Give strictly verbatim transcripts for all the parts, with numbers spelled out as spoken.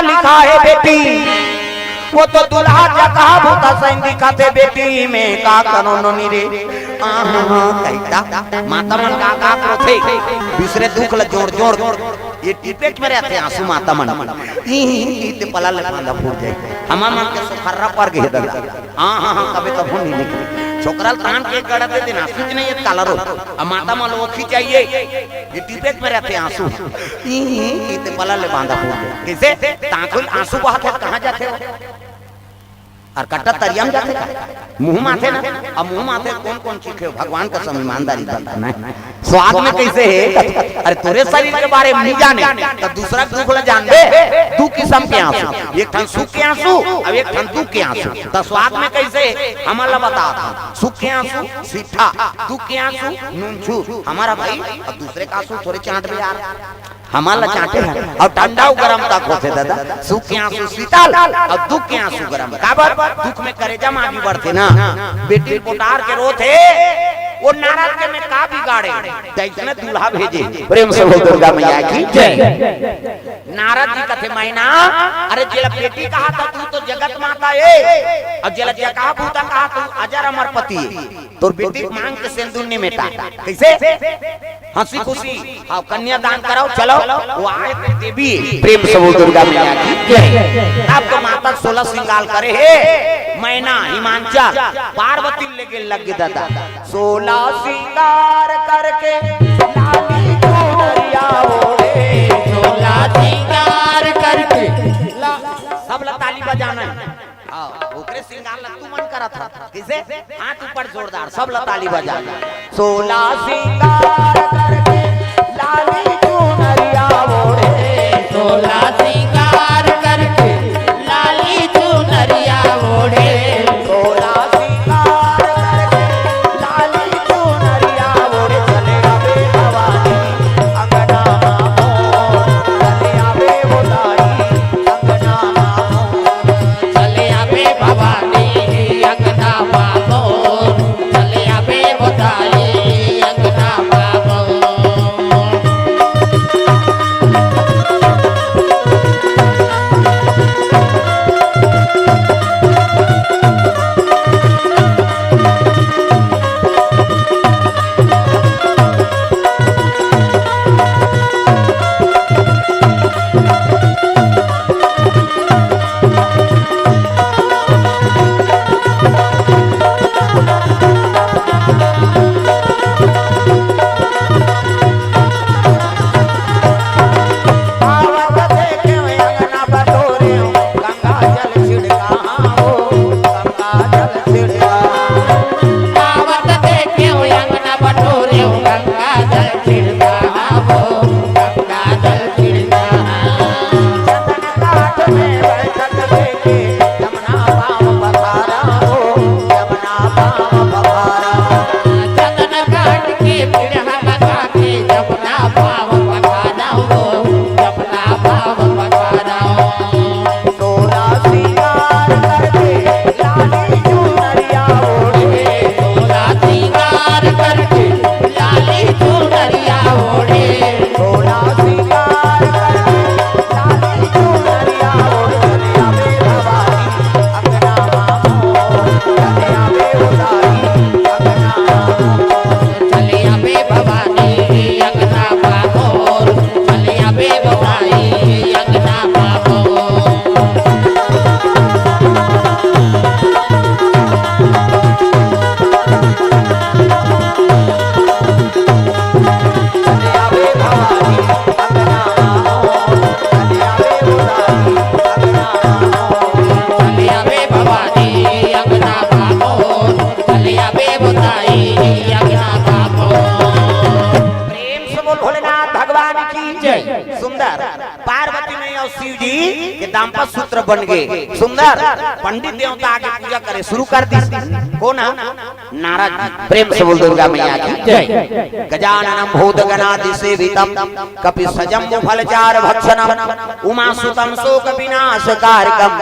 लिखा हे बेटी, वो तो दूल्हा जगह भूता सैन दिखत हे बेटी, मैं का करो नोनी रे। आहा, कहिता माता मन का का रोथे, दूसरे दुख ल जोड़ जोड़ ये टिपेट में रहिथे आंसू माता मन। ई, ई, ई ते पला ले बांधा फूट जाय। हमर मन के सुखर्रा पर गे ददा। हाँ, हाँ, हाँ, कबे तभो नहीं निकले। छोकरा ल तान के गड़ा दे देना, सूझ नहीं ये काला रो। अब माता मन ओखी चाहिए, ये टिपेट में रहिथे आंसू। ई, ई, ई ते पला ले बांधा फूट जाय। कइसे? तांकुल आंसू बहा के कहाँ जाथे? अउ कट्टा तरिया म जाथे का? मुंह म आथे ना। अब मुंह म आथे, कोन कोन चीखे? भगवान कसम, ईमानदारी बता ना। स्वाद में कइसे हे? अरे तोरे शरीर के बारे में नहीं जाने, त दूसरा के दुख ल जानबे। दू किसम के आंसू, एक ठन सुख के आंसू, अउ एक ठन दुख के आंसू। त स्वाद में कइसे हे? हमन ल बता। सुख के आंसू सीठा, दुख के आंसू नूनछू। हमर भाई, अब दूसरे का आंसू थोरे चांटबे यार। हमन ल चांटे हे। अउ ठंडा अउ गरम तक होथे ददा। सुख के आंसू शीतल अउ दुख के आंसू गरम। काबर? दुख में करेजा म आगी बढ़थे ना। बेटी पोटार के रोथे, वो नारद के मैं का बिगाड़े, तइसने दूल्हा भेजे। प्रेम से बोल दुर्गा मैया की जय। नारद जी कथे, मैना, अरे जेला बेटी कहा त तू तो जगत माता ए, अउ जेला जगह भूता कहा त अजर अमर पति ए। तोर बेटी के मांग के सेंदुर नहीं मेटा। कइसे? हंसी खुशी, हाँ, कन्यादान कराओ, चलो, वो आए तो देवी। प्रेम से बोल दुर्गा मैया की जय। तब तो माता सोलह श्रृंगार करे हे, मैना, हिमांचल, पार्वती लेके लग गे ददा। सोलह श्रृंगार करके लाली चुनरिया ओढ़े। सोलह श्रृंगार करके ला-, सब ला ताली बजाना हे। हाँ, ओकरे श्रृंगार ला तू मन करत हस। कइसे? हाथ ऊपर जोरदार, सब ला ताली बजा। सोलह श्रृंगार करके लाली चुनरिया ओढ़े। सोलह श्रृंगार करके लाली चुनरिया ओढ़े। सोलह श्रृंगार करके लाली चुनरिया ओढ़े। चले आवे भवानी अंगना मामो, चले आवे भवानी अंगना मामो। चले आवे भवानी अंगना मामो, चले आवे भवानी अंगना मामो। आवत देखे हो अंगना बटोरे हो, गंगा जल छिड़का हो, गंगा जल छिड़का। चंदन काठ में बैठक देखे, जमुना पाँव पखारा हो, जमुना पाँव पखारा। चंदन काठ के पीढ़ा लगा के, जमुना पाँव पखारा हो, जमुना पाँव पखारा। सोला श्रृंगार करके लाली चुनरिया ओढ़े। सोला श्रृंगार करके लाली चुनरिया ओढ़े। सोला श्रृंगार करके लाली चुनरिया ओढ़े। चले आवे भवानी अंगना मामो, चले आवे उदारी अंगना मामो। चले आवे भवानी अंगना मामो। चले आवे गोसाई अंगना बाबो। चले आवे भवानी अंगना बाबो। चले आवे गोसाई अंगना बाबो। चले आवे भवानी अंगना बाबो। चले आवे गोसाई अंगना बाबो। प्रेम से बोल भोलेनाथ भगवान की जय। सुंदर। पार्वती मैया अउ शिव जी के दाम्पत्य सूत्र बन गे। सुंदर। पंडित देवता आगे पूजा करे शुरू कर दिस। कोन ह? नारद जी। प्रेम से बोल दुर्गा मैया की जय। गजाननं भूतगणादिसेवितं कपित्थजम्बूफलचारुभक्षणं उमासुतं शोकविनाशकारकं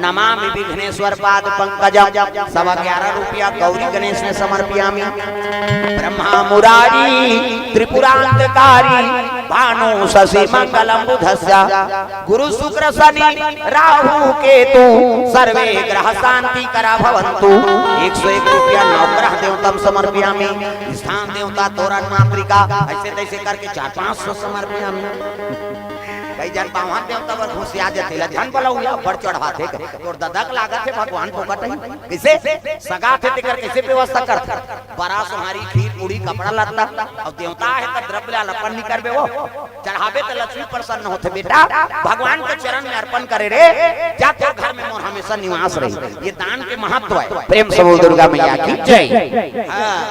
नमामि विघ्नेश्वर पाद पंकजम। सवा ग्यारह रुपया गौरी गणेश में समर्पयामि। ब्रह्मा मुरारी त्रिपुरांतकारी भानु शशि मंगलम बुध गुरु शुक्र शनि राहु केतु सर्वे ग्रह शांति करा भवंतु। एक सौ एक रुपया नवग्रह देवतम समर्पयामि, स्थान देवता तोरण मातृका, ऐसे तैसे करके चार पांच सौ समर्पयामि। कई झन पावन देवता बर घुसिया जथे ला झन बलौया ऊपर चढ़ाथे, तोर ददक लागत हे भगवान फोकट ही। कइसे सगा थे तेकर कइसे व्यवस्था करथे? बरा सोहारी, खीर पूड़ी, कपड़ा लत्ता, अउ देवता हे त द्रव्य ला अर्पण नइ करबे वो। चढ़ाबे त लक्ष्मी प्रसन्न होथे बेटा, भगवान के चरण में अर्पण करे रे, जा तोर घर में मोर हमेशा निवास रही। ये दान के महत्व हे। प्रेम से बोल दुर्गा मैया की जय। हाँ,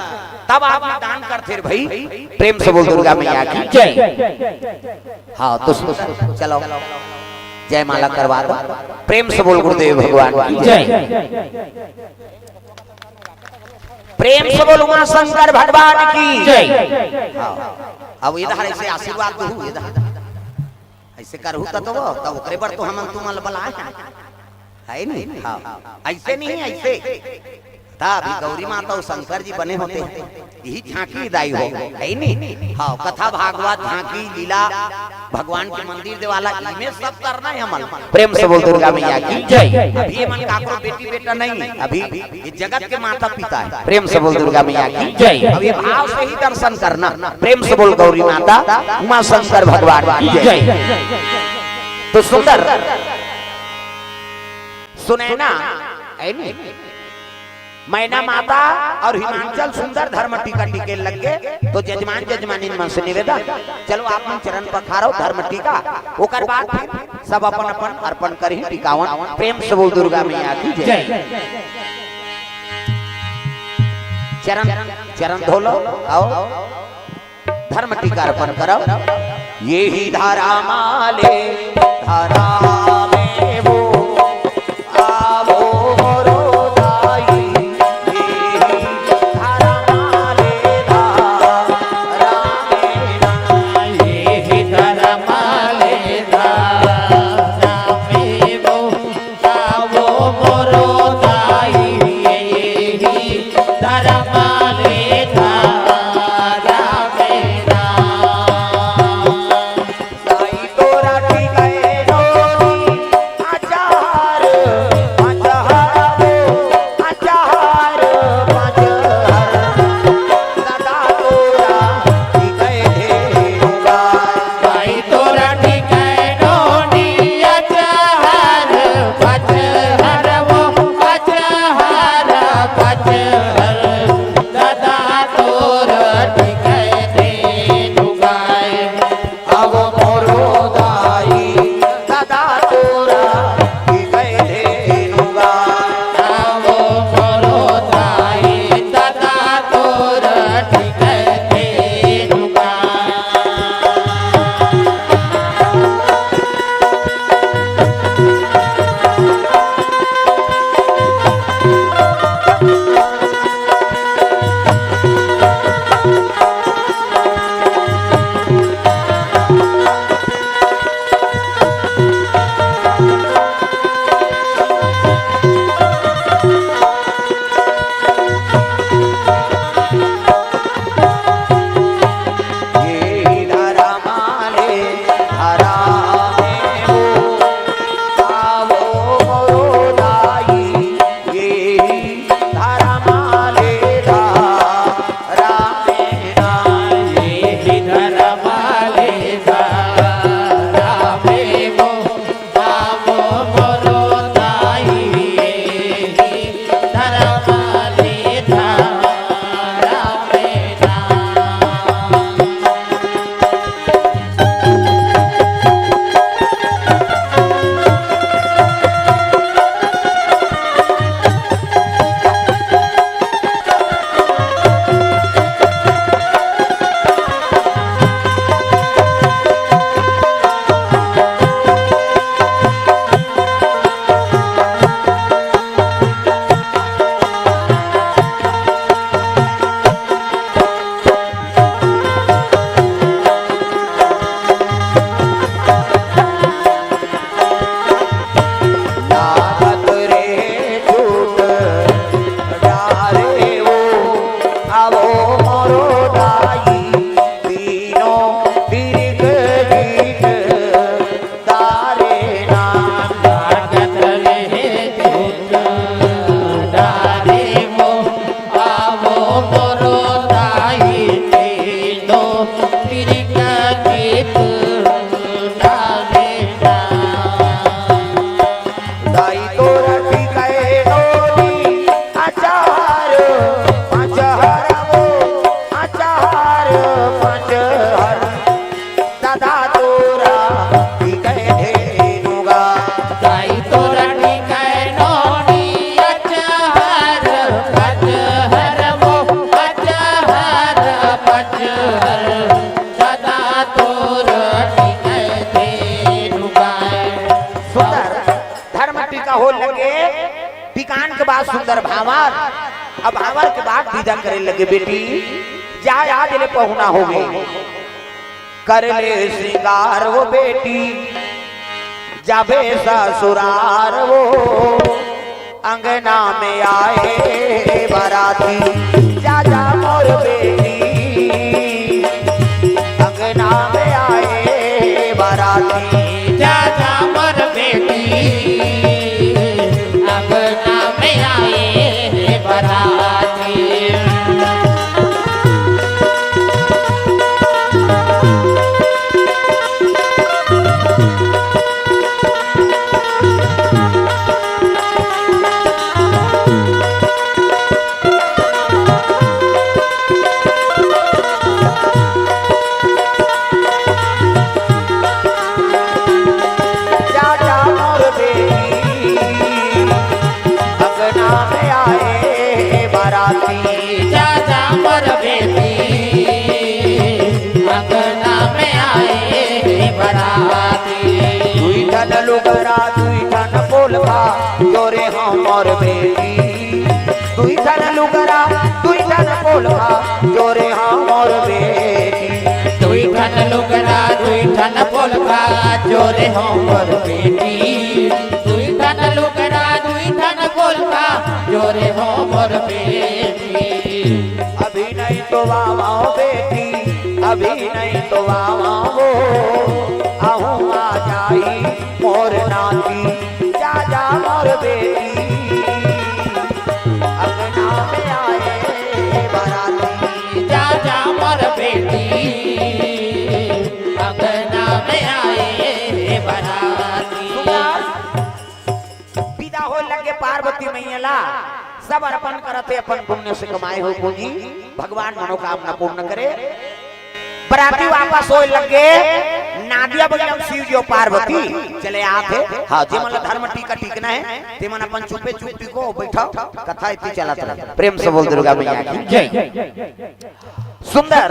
तब आदमी दान करथे रे भाई। प्रेम से बोल दुर्गा मैया की जय। हाँ तो सुन, चलो जयमाला करवा दो। प्रेम से बोल गुरुदेव भगवान की जय। प्रेम से बोल उमा शंकर भगवान की जय। हाँ, अब इधर ऐसे आशीर्वाद दो, इधर ऐसे करहू त तो, तब ओकरे बर तो हमन तुमन बलाए हैं, है नहीं? हाँ, ऐसे नहीं, ऐसे। ता अभी गौरी माता अउ शंकर जी बने होते, यही झांकी दाई हो, है नहीं? हाँ, कथा भागवत, झांकी, लीला, भगवान के मंदिर देवाला, इमे सब करना हे हमन। प्रेम से बोल दुर्गा मैया की जय। अभी ये मन काकरो बेटी बेटा नहीं, अभी ये जगत के माता पिता हे। प्रेम से बोल दुर्गा मैया की जय। अब ये भाव से ही दर्शन करना। प्रेम से बोल गौरी माता, उमा शंकर भगवान की जय। तो सुंदर सुनैना, है नी? मैना माता अउ हिमांचल सुंदर धर्म टीका टीके लग गे, तो जजमान जजमानिन मन से निवेदन, चलो आप मन चरण पखारो धर्म टीका, ओकर बाद फिर सब अपन अपन अर्पण करही टीकावन। प्रेम से बोल दुर्गा मैया की जय। जय। चरण, चरण धो लो, आओ। धर्म टीका अर्पण करव। ये ही धरा माले, धरा में वो, आवो मोरो दाई। ये ही धरा माले, धरा में ना। ये ही धरा माले, धरा में वो, आवो मोरो दाई। ये ही धरा माले, धरा में ना। साई तोरा टीका ए हो लगे, बिकान के बाद सुंदर भांवर, अब भांवर के बाद विदा करे लगे, बेटी जा, आज ले पहुना होगे, कर ले श्रृंगार वो बेटी, जाबे ससुरार वो, अंगना में आए बराती, जा जा मोर बेटी, अंगना में आए बराती। जा जा मोर बेटी, अंगना में आए बराती। जा जा मोर बेटी, अंगना में आए बराती। जा जा मोर बेटी, अंगना में आए बराती। दुई ठन लुगरा, दुई ठन पोलका, जोरे हमर बेटी। दुई ठन लुगरा, दुई ठन पोलका, जोरे हमर बेटी। दुई ठन लुगरा, दुई ठन पोलका, जोरे हमर बेटी। दुई ठन लुगरा, दुई ठन पोलका, जोरे हमर बेटी। अभी नहीं तो आवा बेटी, अभी नहीं तो आवा वो, आहूँ आ जाई मोर नाती, जा जा मोर बेटी, अंगना में आए बराती। जा जा मोर बेटी, अंगना में आए बराती। विदा होय लगे पार्वती मैया ला, सब अर्पण करत हे अपन पुण्य से कमाए हो पूंजी, भगवान मनोकामना पूर्ण करे। बराती वापस होय लगे, नादिया बइला म शिव जी अउ पार्वती चले आत हे। हाँ, जेमन ला धर्म टीका टीकना हे, तेमन अपन चुपे चुप टीको, बैठो, कथा इतनी चलत रहे। प्रेम से बोल दुर्गा मैया की जय। सुंदर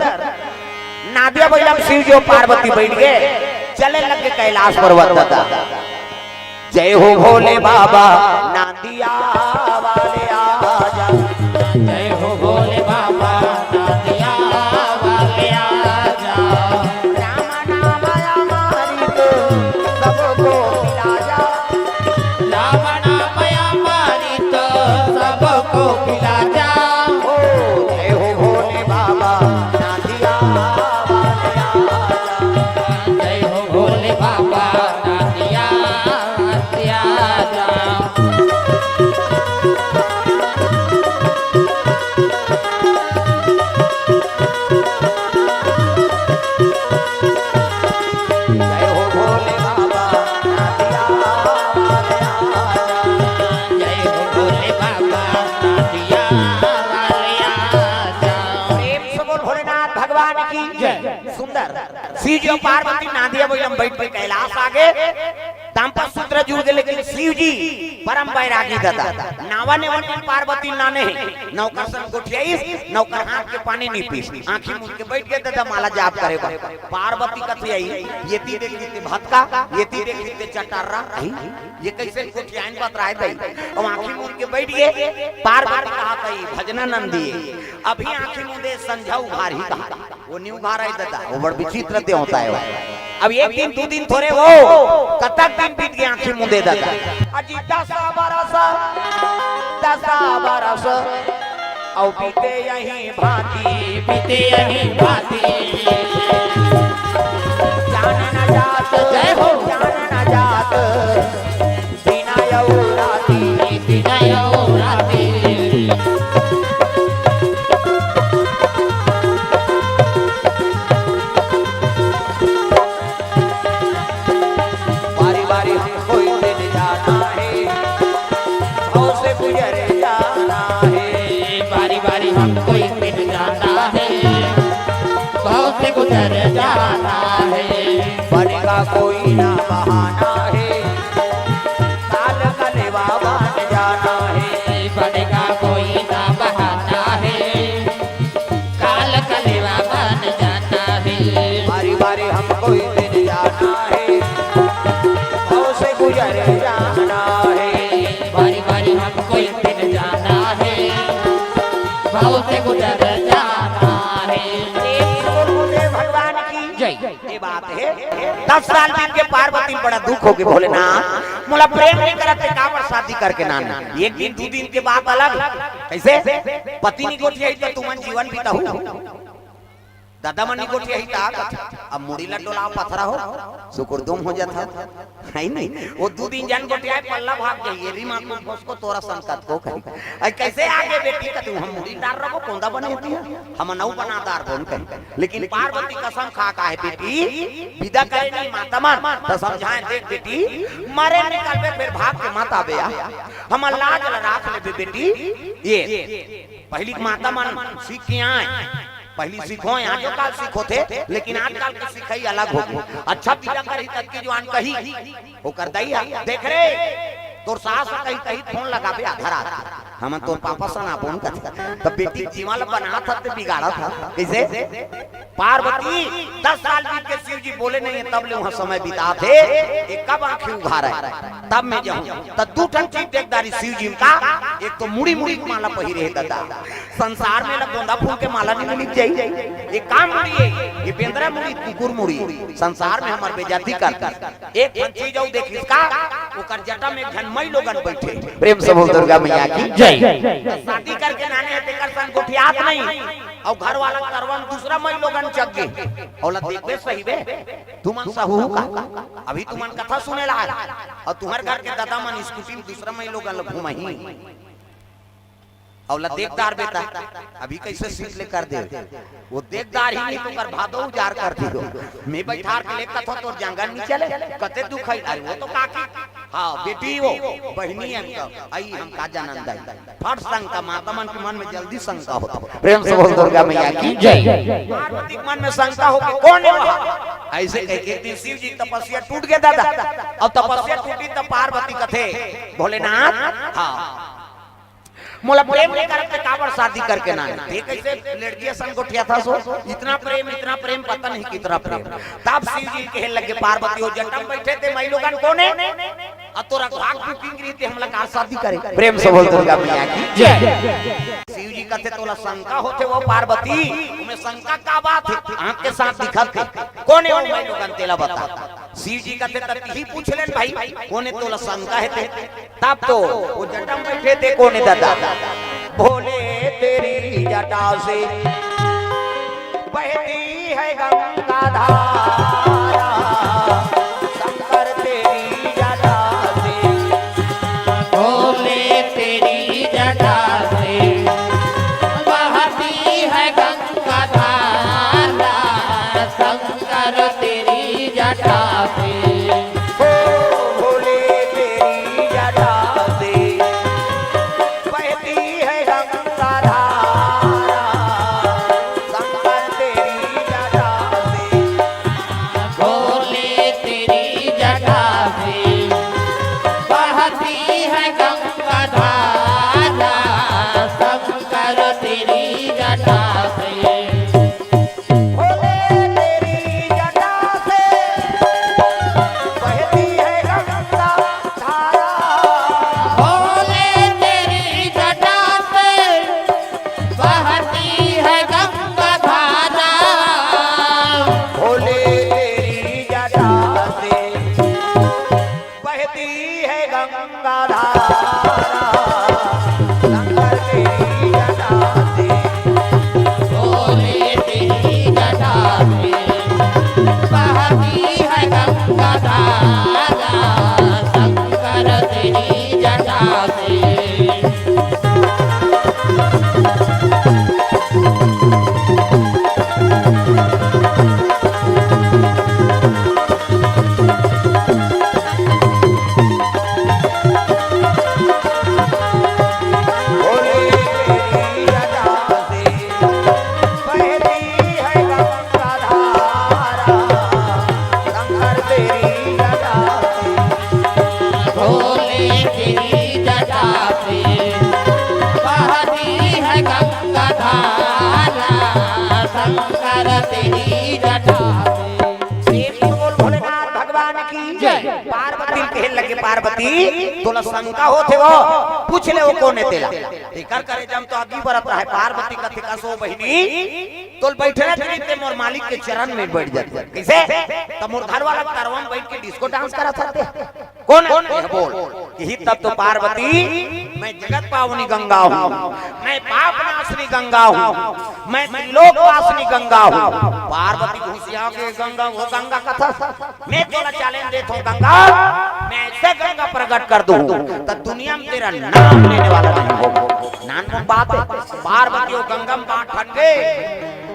नादिया बइला म शिव जी अउ पार्वती बैठ गे, चले लगे कैलाश पर्वत दादा। जय हो भोले बाबा, नांदिया वाले आजा। जय हो भोले बाबा, नांदिया वाले आजा। राम नाम अमृत, सबको पिला जा। राम नाम अमृत, सबको पिला जा। ओ, जय हो भोले बाबा, नांदिया वाले आजा। जय हो भोले बाबा, नांदिया वाले आजा। जय हो भोले बाबा, नांदिया वाले आजा। जय हो भोले बाबा, नांदिया वाले आजा। प्रेम से बोल भोलेनाथ भगवान की जय। सुंदर शिव जी अउ पार्वती नांदिया बइला म बैठ के कैलाश आ गे। दाम्पत्य सूत्र जुड़ गे, लेकिन शिव जी परम बैरागी दादा। नावा नेवन पार्वती नाने हे, नौकर संग गोठियाइस, नौकर हाथ के पानी नी पीस, आंखी मूंद के बैठ गे दादा माला जाप करे बर। पार्वती कथे आई, येती देख लेते भतका, येती देख लेते चटर्रा, आई, ये कैसे गोठियाइन बतराए दई। अब आंखी मूंद के बैठ गे, पार्वती कहा कही, भजना नंदिये, अभी आंखी मूंदे संझा उघार ही कहा। वो नी उघार आई दादा, वो बड़ विचित्र देवता हे वो। अब एक दिन, दू दिन थोरे वो, कतक दिन बीत गे आंखी मूंदे दादा। अजी दस बरस, दस बरस, अउ बीते यही भांति, बीते यही भांति। जान न जात, जय हो। जान न जात, दिन अउ राती, दिन अउ राती। बारी बारी हमको एक दिन जाना है, भव से गुजर जाना है। बारी बारी हमको एक दिन जाना है, भव से गुजर जाना है। बनेगा कोई ना बहाना है, काल कलेवा बन जाना है। बनेगा कोई ना बहाना है, काल कलेवा बन जाना है। बारी बारी हमको एक दिन जाना है, भव से गुजर जाना है। दस साल बीत के पार्वती ल बड़ा दुख होगे, "भोलेनाथ, मोला प्रेम नइ करत ते काबर शादी करके नान?" एक दिन दू दिन के बात अलग। कइसे? पति नइ गोठियाही त तुमन जीवन बिताहू, ददा मन नइ गोठियाही त का? अब मुड़ी ल डोलाव पथरा हो, सुकुरदुम हो जात हव, हइ नहीं? ओ दू दिन झन गोठियाय, पल्ला भाग जाही, एरी माँ को घोसको तोरा संकत को कही। अइ कइसे आगे बेटी कथे, "हम मुड़ी डार रखो, कोंदा बने होती है, हम नौ बना दार बोन कही।" लेकिन पार्वती कसम खा का हे, "बेटी, बिदा करे नहीं माता मन, त समझाय, देख बेटी, मरे निकलबे, फेर भाग के मत आबे आ, हमर लाज ल राख लेबे बेटी।" ये पहिली के माता मन सीख के आय, पहिली सीखो, आजो काल सीखोथे, लेकिन आजकाल के सिखई अलग होगे। अच्छा बिदा करही तब के जुवान कही, ओकर दई ह, "देख रे, तोर सास ह कही, कही फोन लगाबे आधा रात, हमन तोर पापा सन आबोन कथे।" त बेटी जीवन ल बनात हस ते बिगाड़त हस। कइसे? पार्वती, दस साल बीत के शिव जी बोले नहीं है, तब ले उहाँ समय बिताथे, ये कब आँखी उघारे, तब मैं जाहूँ। त दू ठन चीज देख डारिस शिव जी म का, एक तो मुड़ी मुड़ी के माला पहिरे हे ददा, संसार में ला गोंदा फूल के माला नहीं मिल जाई। ये का मुड़ी हे? ये बेंदरा मुड़ी, कुकुर मुड़ी, संसार में हमर बेइज्जती करथे। एक ठन चीज अउ देखिस का, ओकर जटा में एक झन मई लोगन बइठे। प्रेम से बोल दुर्गा मैया की जय। शादी करके नाने हे तेकर संग गोठियात नहीं, अउ घर वाला करवन दूसरा मई लोगन चघ गे, ओला देखबे सही बे, तुमन सहू का? अभी तुमन कथा सुने ला आय, अउ तुँहर घर के ददा मन स्कूटी में दूसरा मई लोगन ल घुमाही। अउ ला देख डार बेटा, अभी कइसे सीट ले कर दे। ओ देख डारही नहीं तो ओकर भादो उजार कर दिही। मैं बइठार के लेगथों, तोर जांगर नइ चले, कते दुख हे। अरे ओ तो काकी, हाँ बेटी, ओ बहिनी हे हमका, अई हम का जानन दई। फट शंका, माता मन के मन में जल्दी शंका होथे। प्रेम से बोल दुर्गा मैया की जय। पार्वती के मन में शंका होगे, "कोन हे वहाँ?" अइसे कहिके एक दिन शिव जी के तपस्या टूट गे ददा। अब तपस्या टूटिस त पार्वती कथे, "भोलेनाथ, हाँ।" मोला प्रेम नइ करत ते काबर शादी करके नाने? ते कइसे लड़की असन गोठियाथस ओ? इतना प्रेम, इतना प्रेम, पता नहीं कितना प्रेम। तब शिव जी कहे लगे, "पार्वती ओ जटा म बइठे ते मई लोगन कोन हे? अउ तोर अघवा के बुकिंग रहिते हमला का शादी करे?" प्रेम से बोल दुर्गा मैया की जय। शिव जी कथे, "तोला शंका होथे ओ पार्वती, ओमे शंका का बात हे? आँख के साथ दिखत हे। कोन हे ओ मई लोगन तेला बता।" शिव जी कथे, "त तिही पूछ लेन भाई, कोन हे तोला शंका हे ते?" तब तो ओ जटा म बइठे ते कोन हे ददा? भोले तेरी जटा से बहती है गंगा धारा, शंकर तेरी जटा से। भोले तेरी जटा से बहती है गंगा धारा, शंकर तेरी जटा से। ओ भोले तेरी जटा से बहती है गंगा धारा, शंकर तेरी जटा से। भोले तेरी जटा से बहती है गंगा धारा, शंकर तेरी जटा से। भोले तेरी जटा से बहती है गंगा धारा। भोले तेरी जटा से बहती है गंगा धारा। भोले तेरी जटा से बहती है गंगा धारा, शंकर तेरी जटा से। भोले तेरी जटा से बहती है गंगा धारा, शंकर तेरी जटा से। पार्वती कहे लगे, "पार्वती, तोला शंका होथे वो, पूछ ले वो कोन हे तेला।" तेकर करेजा म तो आगी बरत रहे। पार्वती कथे, "कस ओ बहिनी, तोल बइठना चाहिए, ते मोर मालिक के चरण में बइठ जाते।" कइसे? त मोर घर वाला तरवा म बइठ के disco dance करत हते। कोन हे? बोल। कही तब तो पार्वती, "मैं जगत पावनी गंगा हूँ, मैं पाप नाशनी गंगा हूँ, मैं त्रिलोक वासिनी गंगा हूँ।" पार्वती घुसिया के, "गंगा, वो गंगा कथा, मैं तोला challenge देत हूँ गंगा, मैं ऐसे गंगा प्रकट कर दूँ, त दुनिया में तेरा नाम लेने वाला नहीं होगा।" नानमुन बात हे, पार्वती वो गंगा म बात ठंडे,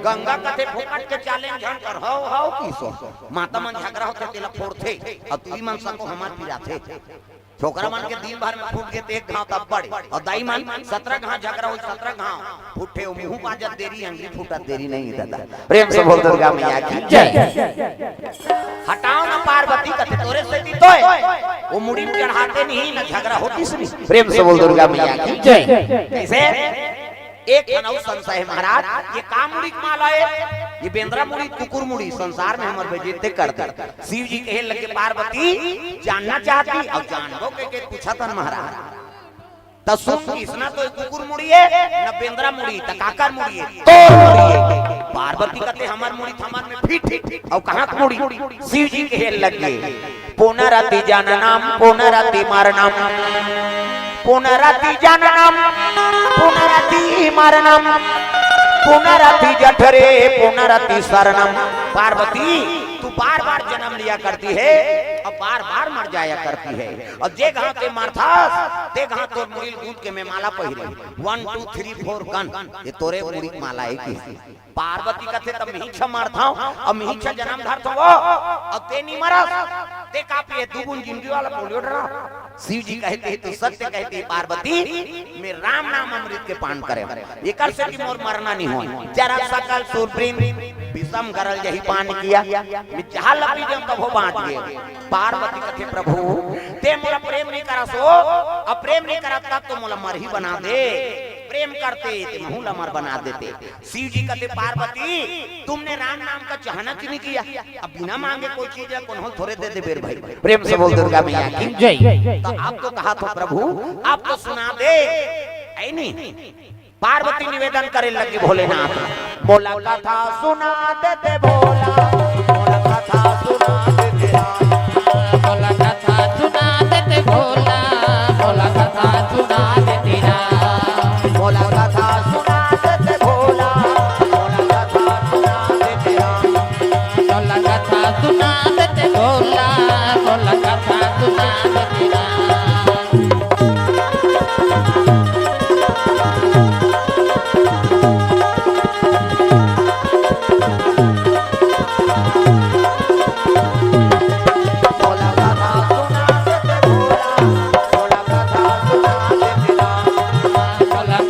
गंगा कथे फोकट के challenge झन कर, हव, हव, किसो। माता मन झगरा होथे, तेला फोड़थे, अउ तुरी मन सको हमर पिराथे। छोकरा मन के दिन भर में फूट गे ते एक घांव तब बड़े, अउ दाई मन सतरा घांव झगरा होई, सतरा घांव फूटे, ओ मुंह बाजत देरी, अंगरी फूटत देरी नहीं दादा। प्रेम से बोल दुर्गा मैया की जय। हटाव ना पार्वती कथे तोरे सेती तोय, ओ मुड़ी म चढ़ाते नहीं ना झगरा होतिस नहीं। प्रेम से बोल दुर्गा मैया की जय। कइसे? एक ठन अउ संशय हे महाराज, ये का मुड़ी के माला हे? ये बेंदरा मुड़ी, कुकुर मुड़ी, संसार में हमर बेइज्जती कर दे। शिव जी कहे लगे, "पार्वती जानना चाहती?" अउ जानबो कहिके पूछत हन महाराज। त सुन, अइसना तो कुकुर मुड़ी हे, न बेंदरा मुड़ी, त काकर मुड़ी हे? तोर मुड़ी हे। पार्वती कथे, "हमर मुड़ी त हमर में fit हे, अउ कहाँ के मुड़ी?" शिव जी कहे लगे, "पुनरपि जननम पुनरपि मरणम, पुनरपि जननम पुनरपि मरणम, पुनरपि जठरे पुनरपि शरणम।" पार्वती, तू बार-बार जन्म लिया करती है अउ बार-बार मर जाया करती है, अउ जे घांव ते मरथस, ते घांव तोर मुड़ी ल गूंथ के मैं माला पहिरे। One, two, three, four, gun, ये तोरे मुड़ी के माला हे कि? पार्वती कथे, "त मिही छ मरथंव, अउ मिही छ जनम धरथंव वो, अउ ते नी मरस, ते का पिए दू बूंद जिंदगी वाला पोलियो ड्रॉप?" शिव जी कहे, "तू सत्य कहती पार्वती, मैं राम नाम अमृत के पान करे, एकर सेती मोर मरना नी होय।" जरा सकल सुरवृंद विषम गरल जहि पान किया, मैं जहाँ लपी देंव तभो बाँच गे। पार्वती कथे, "प्रभु, ते मोला प्रेम नी करस ओ, अउ प्रेम नी करस तब तो मोला मरही बना दे, प्रेम करते ते महूँ ल अमर बना देते।" शिव जी कथे, "पार्वती, तुमने राम नाम का चाहना क्यों नहीं किया? अब बिना मांगे कोई चीज हे, कोनो ल थोरे दे देबे रे भाई।" प्रेम से बोल दुर्गा मैया की जय। तो आप तो कहा था प्रभु, आप तो सुना दे, हे नी? पार्वती निवेदन करे लगी भोलेनाथ, "मोला कथा सुना देते भोला, मोला कथा सुना देते राम।" मोला कथा सुना देते भोला, मोला कथा सुना देते राम। मोला कथा सुना देते भोला, मोला कथा सुना देते राम। मोला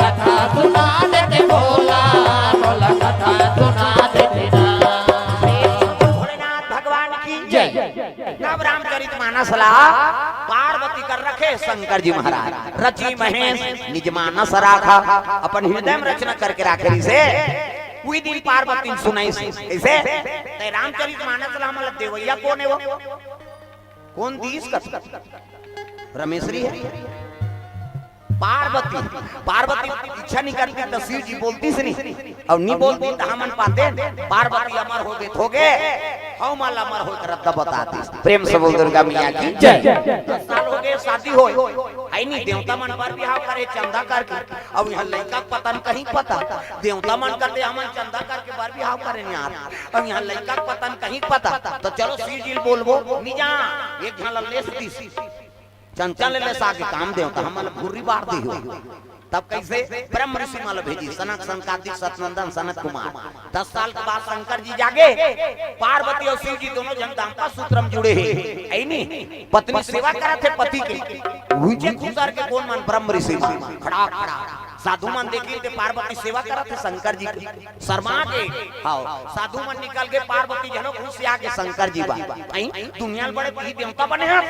कथा सुना देते भोला, मोला कथा सुना देते राम। भोलेनाथ भगवान की जय। तब रामचरित मानस ला पार्वती कर रखे शंकर जी महाराज, "रचि महेश निज मानस राखा", अपन हृदय में रचना करके राखे रिहिसे। उही दिन पार्वती सुनाइस, कइसे? "ते रामचरित मानस ला हमला देवइया कोन हे वो? कोन दीस कस?" रमेश्वरी हे। पार्वती, पार्वती इच्छा नी करती त शिव जी बोलतिस नी, अउ नी बोलती त हमन पातेन। पार्वती अमर होगे, होगे, हमन अमर होय कर रद्दा बतातिस। प्रेम से बोल दुर्गा मैया की जय। दस साल होगे शादी होय, हे नी? देवता मन बर बिहाव करे चंदा करके, अउ इहाँ लइका के पता न कहीं पता। देवता मन करते हमन चंदा करके बर बिहाव करेन यार, अउ इहाँ लइका के पता न कहीं पता। त चलो शिव जी ल बोलबो, नी जा, एक झन ल लेस दिस। चंचल ले सागे काम देवता, हमन ल भुर्री बार दिहो। तब कइसे? ब्रह्म ऋषि मन ल भेजी, सनक, सनकादिक, सतनंदन, सनत कुमार। दस साल के बाद शंकर जी जागे, पार्वती अउ शिव जी दोनों झन दाम्पत्य सूत्र म जुड़े हे, हे नी? पत्नी सेवा करत हे पति के, उहिचे खुसर गे कोन मन? ब्रह्म ऋषि मन। खड़ा, खड़ा। साधु मन देखिन ते पार्वती सेवा करत हे शंकर जी के। शर्मा गे, हव, साधु मन निकल गे, पार्वती झन घुसिया गे शंकर जी बर। अई, दुनिया ल बड़े पीही देवता बने हस,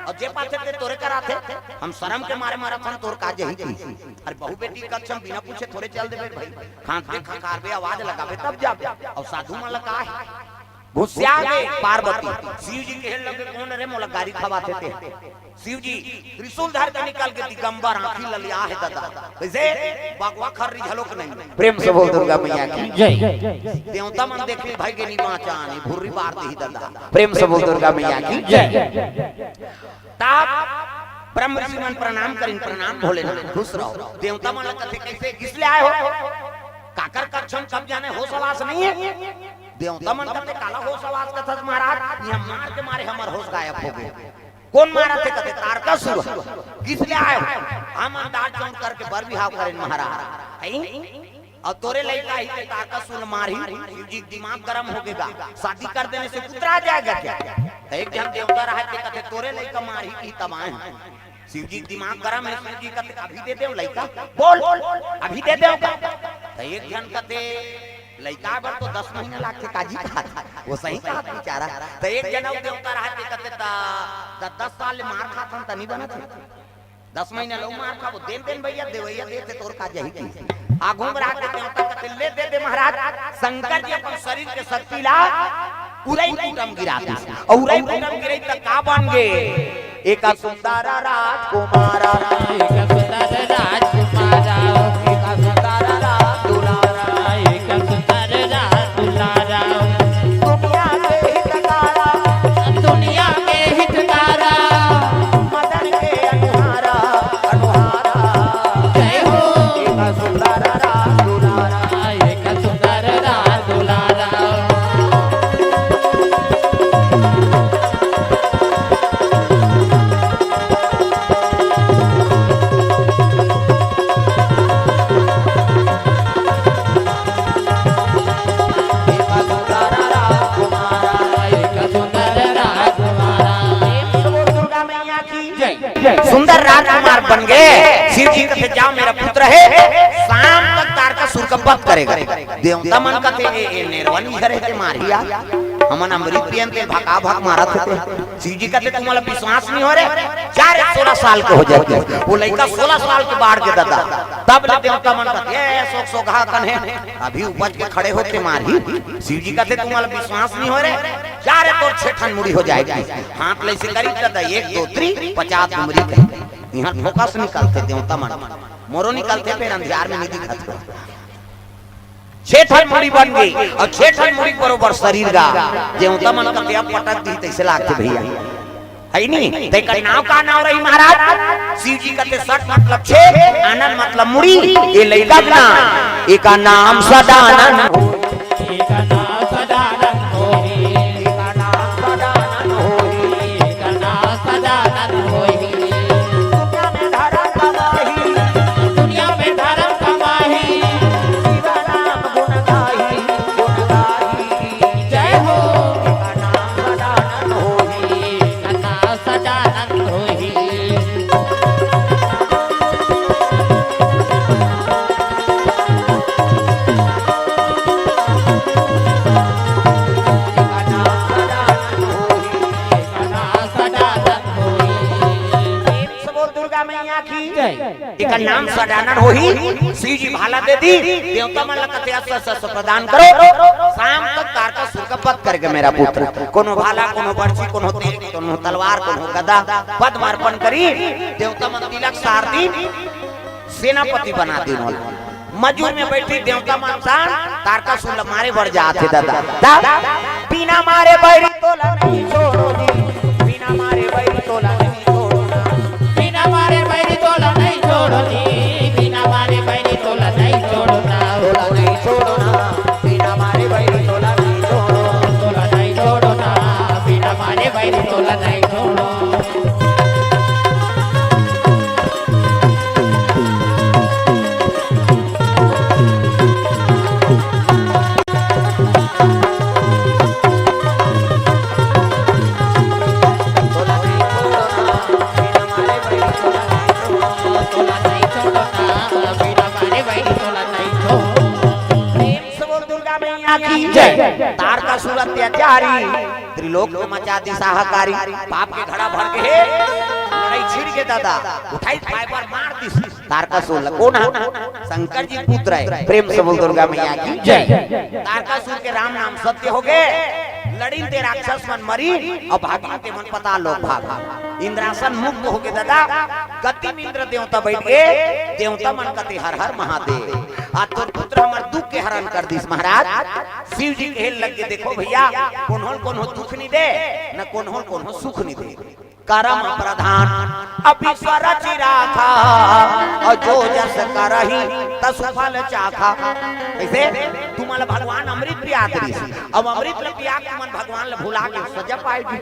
अउ जे पाथे ते तोरे करा थे, हम शरम के मारे मरत हन, तोर का जही की। अरे बहू बेटी कक्ष म बिना पूछे थोरे चल देबे भाई, खांसबे, खंखारबे, आवाज लगाबे तब जाबे। अउ साधु मन ल का हे? भुसिया गे पार्वती। शिव जी कहे लगे, "कोन रे मोला गारी खवाथे ते?" शिव जी त्रिशूल धर के निकल के दिगंबर आँखी ललिया हे ददा। कइसे? बगवा खर्री घलोक नहीं। प्रेम से बोल दुर्गा मैया की जय। देवता मन देखे भाई के नी बाँचा, नी भुर्री बार दिही ददा। प्रेम से बोल दुर्गा मैया की जय। तब ब्रह्म ऋषि मन प्रणाम करिन, "प्रणाम भोलेनाथ, खुश रहो।" देवता मन कथे, "कइसे, किस ले आए हो? काकर कक्ष म कब जाने होश हवास नहीं है?" देवता मन कथे, "काला होश हवास कथस महाराज, इहाँ मार के मारे हमर होश गायब हो गे।" "कोन मारत हे?" कथे, "तारकासुर।" "किस ले आए हो?" "हम अंदाज चौंध करके बर बिहाव करेन महाराज।" "हई? अउ तोरे लइका ही के तारकासुर मारही?" शिव जी के दिमाग गरम हो गे गा, "शादी कर देने से पुत्र आ जाएगा क्या?" त एक झन देवता रहय ते कथे, "तोरे लइका मारही कि तब आए हँव।" शिव जी के दिमाग गरम हे, शिव जी कथे, "अभी दे देव लइका, बोल, अभी दे देव का?" त एक झन कथे, "लइका बर तो दस महीना लागथे, काजी कहाथे, वो सही कहाथे बेचारा।" त एक झन अउ देवता रहय ते कथे, "त, त दस साल ले मार खाथन त नी बनत हे?" "दस महीना ले मार खाबो, देन देन भैया, देवैया देथे, तोर का जाही की।" आगू म राख के देवता कथे, "ले दे दे महाराज।" शंकर जी अपन शरीर के शक्ति ला उरई कूटा म गिरा दिस। अउ उरई कूटा म गिरई त का बन गे? "एका सुंदर राजकुमारा, एका सुंदर राजकुमारा, एका सुंदर राजकुमारा, एका सुंदर राजकुमारा, दुनिया के हितकारा, दुनिया के हितकारा, मदन के अनुहारा, अनुहारा।" जय हो। एक सुंदर रास दुलारा, एक सुंदर रास दुलारा। एक सुंदर राजकुमारा, एक सुंदर राजकुमारा। प्रेम से बोल दुर्गा मैया की जय। सुंदर राजकुमार बन गे। शिव जी कथे, "जाओ, मेरा पुत्र हे, शाम तक तारकासुर का वध करेगा।" देवता मन कथे, "ए, ए, नेरवन इधर हे के मारिया? हमन अमृत पियन ते भका भक मारत हे।" शिव जी कथे, "तुम्हारा विश्वास नहीं हो रे? जा रे, सोलह साल के हो जाते।" वो लइका सोलह साल के बाढ़ के ददा। तब ले देवता मन कथे, "ए, सोक सोगहा कन हे, अभी उपज के खड़े होते मारही।" शिव जी कथे, "तुम्हारा विश्वास नहीं हो रे? जा रे, तोर छेठन मुड़ी हो जाएगी।" हाथ ले से करीब ददा, एक, दो, त्री, पचास उमरी के। इहाँ ठोकस निकलथे देवता मन, मोरो निकलथे, फेर अंधियार में नहीं दिखत। छेठन मुड़ी बन गे, अउ छेठन मुड़ी बरोबर शरीर गा। देवता मन कथे अब पटक दी, तइसे लागथे भैया। हे नी? तेकर नाव का नाव रही महाराज? शिव जी कथे सट मतलब छे, आनंद मतलब मुड़ी, ए लइका के नाम, एका नाम सदानंद। एका नाम सदानंद होही। एका नाम सदानंद होही। एका नाम सदानंद होही। दुनिया में धरम कमाही। दुनिया में धरम कमाही। शिव नाम गुण गाही, गुण गाही। जय हो। एका नाम सदानंद होही। एका नाम सदानंद होही। प्रेम से बोल दुर्गा मैया की जय। एकर नाम सदानंद होही, शिव जी भाला दे दी, देवता मन ला कथे अस्त्र शस्त्र प्रदान करो, शाम तक तारकासुर का वध करेगा मेरा पुत्र। कोनो भाला, कोनो बरछी, कोनो तेल, कोनो तलवार, कोनो गदा, पद्म अर्पण करी, देवता मन तिलक सार दी, सेनापति बना दीन ओला। मजूर में बैठी देवता मन सन तारकासुर ला मारे बर जात हे ददा। दा, बिना मारे बैरी तोला नहीं छोड़ो जी, बिना मारे बैरी तोला नहीं छोड़ो ना। बिना मारे बैरी तोला नहीं छोड़ो जी, बिना मारे बैरी तोला नहीं छोड़ो ना। तोला नहीं छोड़ो ना, बिना मारे बैरी तोला नहीं छोड़ो। तोला नहीं छोड़ो ना, बिना मारे बैरी तोला नहीं छोड़ो। प्रेम से बोल दुर्गा मैया की जय। तारकासुर अत्याचारी, त्रिलोक में मचा दिस हाहाकारी। पाप के घड़ा भर गे हे, लड़ाई छिड़ गे ददा, उठाई फाइबर मार दिस तारकासुर ला। कोन हा? शंकर जी पुत्र हे। प्रेम से बोल दुर्गा मैया की जय। तारकासुर के राम नाम सत्य हो गे, लड़िन ते राक्षस मन मरिन, अउ भागिन ते मन पताल लोक भागिन। इंद्रासन मुक्त होगे दादा, गद्दी म इंद्र देवता बइठ गे, देवता मन कथे हर हर महादेव। आज तोर पुत्र हमर दुख के हरण कर दिस महाराज। शिव जी कहे लग गे, देखो भइया, कोन्हो ल कोन्हो दुख नइ दे, न कोन्हो ल कोन्हो सुख नइ दे। करम प्रधान अब ईश्वर चिराखा, अउ जो जस करही तसु फल चाखा। कइसे? तुमन ल भगवान अमृत पियात रिहिस, अब अमृत ल पिया के तुमन भगवान ल भुला के सजा पाय जी।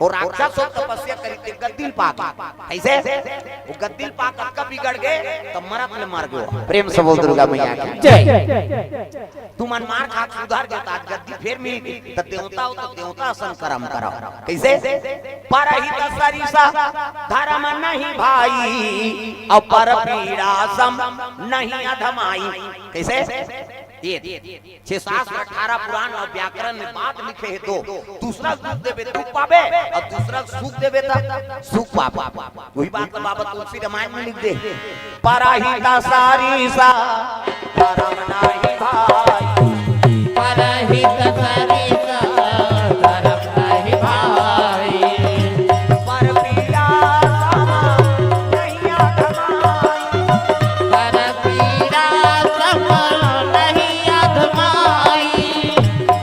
अउ राक्षस हो तपस्या करिस ते गद्दी ल पाके। कइसे? वो गद्दी ल पाके अतका बिगड़ गे, त मरत ले मर गे। प्रेम से बोल दुर्गा मैया की जय। तुमन मार खा के सुधर गे, त आज गद्दी फेर मिल गे, त देवता हो, त देवता असन करम करव। कइसे? परहित सरिस धरम नहीं भाई, अउ पर पीड़ा सम नहीं अधमाई। कइसे? ये छह शास्त्र, अठारह पुराण अउ व्याकरण म बात लिखे हे, तो दूसरा ल दुख देबे, दुख पाबे, अउ दूसरा ल सुख देबे, त सुख पाबे। वही बात ल बाबा तुलसी रामायण म लिख दे। परहित सरिस धरम नहीं भाई। परहित सरिस धरम नहीं भाई। पर पीड़ा सम नहीं अधमाई। पर पीड़ा सम नहीं अधमाई।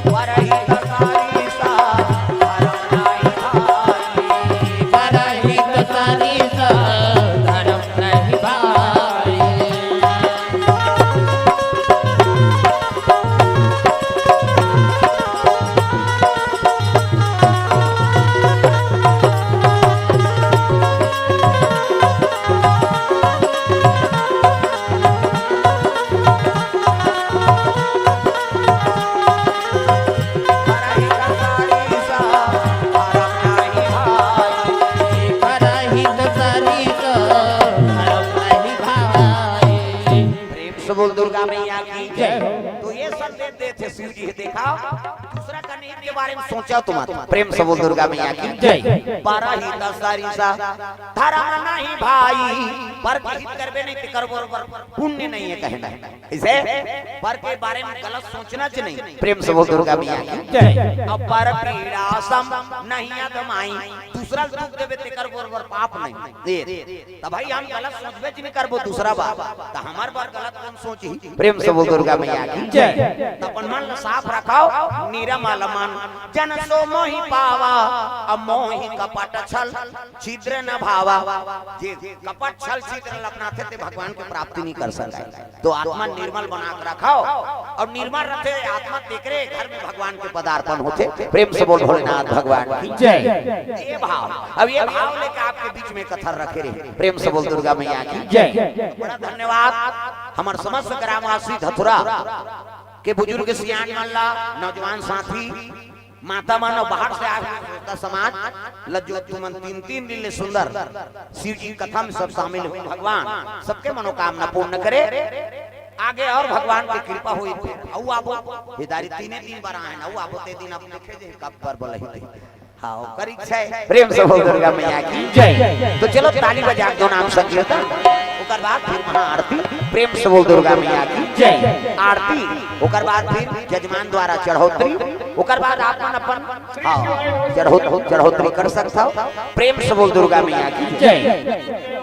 परहित सरिस धरम नहीं भाई। परहित सरिस धरम नहीं भाई। प्रेम से बोल दुर्गा मैया की जय। तो ये संदेश देथे शिव जी, देखा, दूसरा का नहीं के बारे में सोचा तुम। प्रेम से बोल दुर्गा मैया की जय। परहित सरिस धरम नहीं भाई, पर के हित करबे नहीं, तेकर बरोबर पुण्य नहीं हे कहना हे। कइसे? पर के बारे में गलत सोचना च नहीं। प्रेम से बोल दुर्गा मैया की जय। अउ पर पीड़ा सम नहीं अधमाई, दूसरा ल दुख देबे तेकर बरोबर पाप नहीं। ए, त भाई हम गलत सोचबे च नहीं करबो दूसरा बार, त हमर बर गलत कोन सोचही? प्रेम से बोल दुर्गा मैया की जय। त अपन मन ल साफ रखव, निरमल मन जन सो मोहि पावा, अउ मोहि कपट छल छिद्र न भावा। जे कपट छल छिद्र ल अपनाथे ते भगवान के प्राप्ति नहीं कर सकय। तो आत्मा निर्मल बना के रखव, अउ निर्मल रथे आत्मा तेकरे घर में भगवान के पदार्पण होथे। प्रेम से बोल भोलेनाथ भगवान की जय। ये भाव, अब ये भाव लेके आपके बीच में कथा रखे रहे। प्रेम से बोल दुर्गा मैया की जय। बड़ा धन्यवाद हमर समस्त ग्रामवासी धतुरा के बुजुर्ग सियान मन ला, नौजवान साथी, माता मन अउ बाहर से आए हुए श्रोता समाज ल, जो तुमन तीन तीन दिन ले सुंदर शिव जी कथा में सब शामिल हुए। भगवान सबके मनोकामना पूर्ण करे। आगे अउ भगवान के कृपा होई, अउ आबो। ये दारी तीने दिन बर आए न, अउ आबो ते दिन अब देखे जे कब बर बोलही ते। हाँ, ओकर इच्छा हे। प्रेम से बोल दुर्गा मैया की जय। तो चलो ताली बजा के दो नाम संकीर्तन, ओकर बाद फिर महाआरती। प्रेम से बोल दुर्गा मैया की जय। आरती, ओकर बाद फिर जजमान द्वारा चढ़ोतरी, ओकर बाद आप मन अपन, हाँ, चढ़ो-, चढ़ोतरी कर सकत हव। प्रेम से बोल दुर्गा मैया की जय।